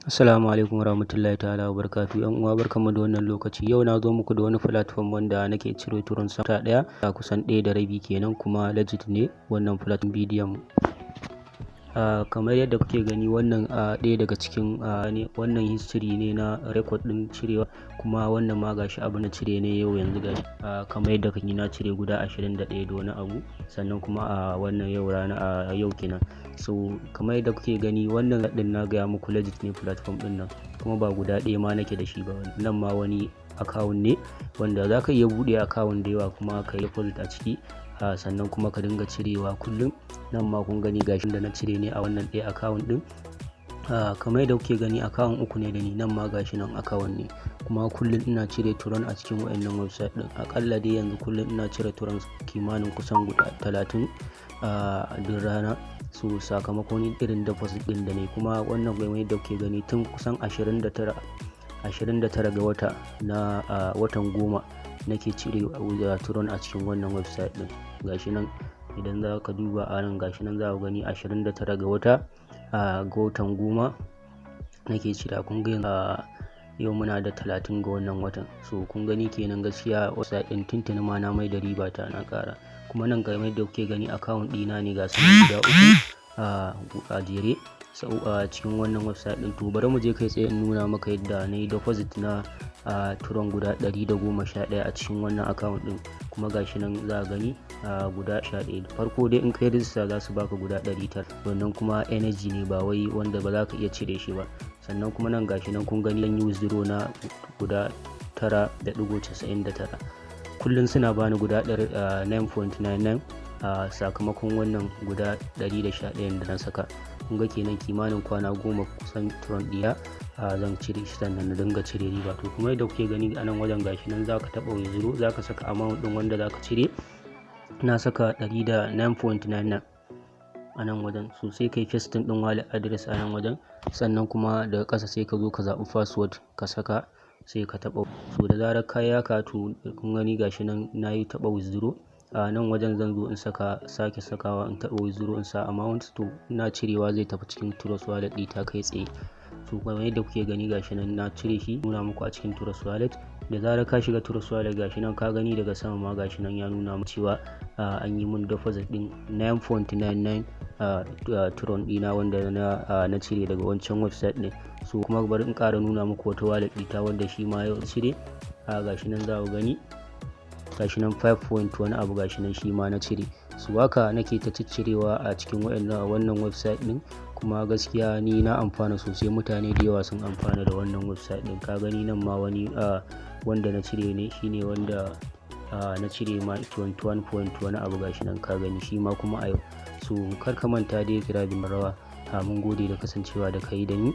Assalamu alaikum warahmatullahi ta'ala wabarakatuh. 'Yan uwa, barkanmu da wannan lokaci. Yau na zo muku da wani platform wanda nake cire Tron sata ɗaya a kusan 1.5 kenan, kuma legit ne wannan platform bidiyon. Kamar yadda kuke gani, wannan ɗaya daga cikin ne wannan history ne na record ɗin cirewa. Kuma wannan ma gashi abu na cire ne yau yanzu. Gashi kamar yadda kake, na cire guda 21 da wani abu. Sannan kuma a wannan yau, rana a yau kenan. So kamar yadda kuke gani, wannan ɗin na gaya muku legit ne platform ɗin nan, kuma ba guda ɗaya ma nake da shi ba. Nan ma wani account ne wanda za ka iya buɗe account da yawa kuma ka yi deposit a ciki, sannan kuma ka dinga cirewa kullum. Nan ma kun gani, gashi da na cire ne a wannan ɗaya account ɗin. Kamar yadda kuke gani, account uku ne da ni. Nan ma gashi nan account ne, kuma kullum ina cire Tron a cikin wayannan website ɗin. Aƙalla dai yanzu kullum ina cire Tron kimanin kusan guda 30 a duk rana. So sakamakon irin deposit ɗin da ne kuma wannan, kamar yadda kuke gani, tun kusan 29, 29 ga wata na watan 10 nake cire Tron a cikin wannan website ɗin. Gashi nan, idan za ka duba a nan, gashi nan za ku gani, 29 ga wata, ga watan 10 nake cire. Kun ga yau muna da 30 ga wannan watan. So kun gani kenan, gaskiya website ɗin tuntuni ma na mai da riba ta, na ƙara. Kuma nan, kamar yadda kuke gani, account ɗina ne, ga su guda uku a jere a cikin wannan website ɗin. To bari mu je kai tsaye in nuna maka yadda na yi deposit na Tron guda 111 a cikin wannan account ɗin. Kuma gashi nan za a gani, guda 11. Farko dai in kai register za su baka guda 900. Wannan kuma energy ne, ba wai wanda ba za ka iya cire shi ba. Sannan kuma nan gashi nan kun gani, yi withdraw na guda 9.99. Kullum suna bani guda 9.99 a sakamakon wannan guda 111 da na saka. Kun ga kenan kimanin kwana 10 kusan Tron ɗiya zan cire shi, sannan na dinga cire riba. To kuma yadda kuke gani a nan wajen, gashi nan zaka taɓa withdraw, zaka saka amount ɗin wanda zaka cire. Na saka 109.99 a nan wajen. So sai kai pasting ɗin wallet address a nan wajen. Sannan kuma daga ƙasa sai ka zo ka zaɓi password ka saka, sai ka taɓa. So da zarar ka yi haka, to kun gani, gashi nan na yi taɓa withdraw. A nan wajen zan zo in saka, sake sakawa, in taɓa withdraw, in sa amount. To ina cirewa zai tafi cikin Trust Wallet ɗita kai tsaye. So kamar yadda kuke gani, gashi nan na cire shi, nuna muku a cikin Trust Wallet. Da zarar ka shiga Trust Wallet, gashi nan ka gani, daga sama ma gashi nan ya nuna mu cewa an yi mun deposit ɗin 9.99 Tron ɗina wanda na cire daga wancan website ɗin. So kuma bari in ƙara nuna muku wata wallet ɗita wanda shi ma ya cire. Gashi nan za ku gani, gashi nan 5 point wani abu, gashi nan shi ma na cire. Su haka nake ta ciccirewa a cikin wannan website ɗin. Kuma gaskiya ni na amfana sosai, mutane da yawa sun amfana da wannan website ɗin. Ka gani, nan ma wani wanda na cire ne, shine wanda na cire ma 21 point wani abu, gashi nan ka gani, shi ma kuma a yau. So kar ka manta dai kira bin rawa. Mun gode da kasancewa da kai da ni.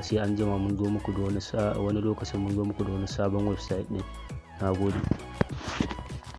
Sai an jima, mun zo muku da wani lokacin, mun zo muku da wani sabon website ɗin. Na gode.